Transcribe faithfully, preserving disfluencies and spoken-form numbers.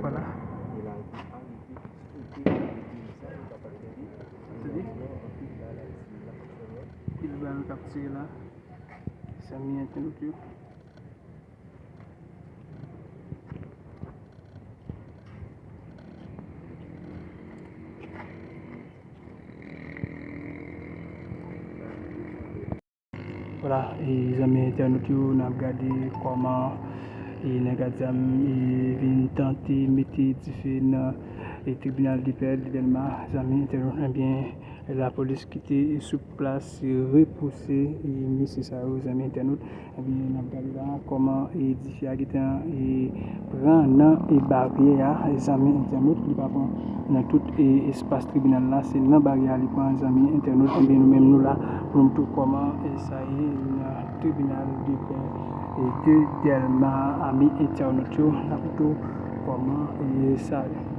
Vwala. Tande. Pil bal k ap tire la. Zanmi entènot yo. Vwala, e zanmi entènot yo, n ap gade kòman e nèg a zam e vin tante mete dife nan e tribinal depè de Dèlma, zanmi entènot. Ebyen, lapolis ki te sou plas repouse e mesye sa yo, zanmi entènot. Ebyen, n ap gade la kòman e dife a gentan e pran nan e baryè a, e zanmi entènot, li pa pran nan tout e espas tribinal la, se nan baryè a li pran, zanmi entènot. Ebyen, nou menm nou la pou nou montre w kòman e sa ye nan tribinal depè e de Dèlma, zanmi entènot yo, n ap montre w kòman e sa ye.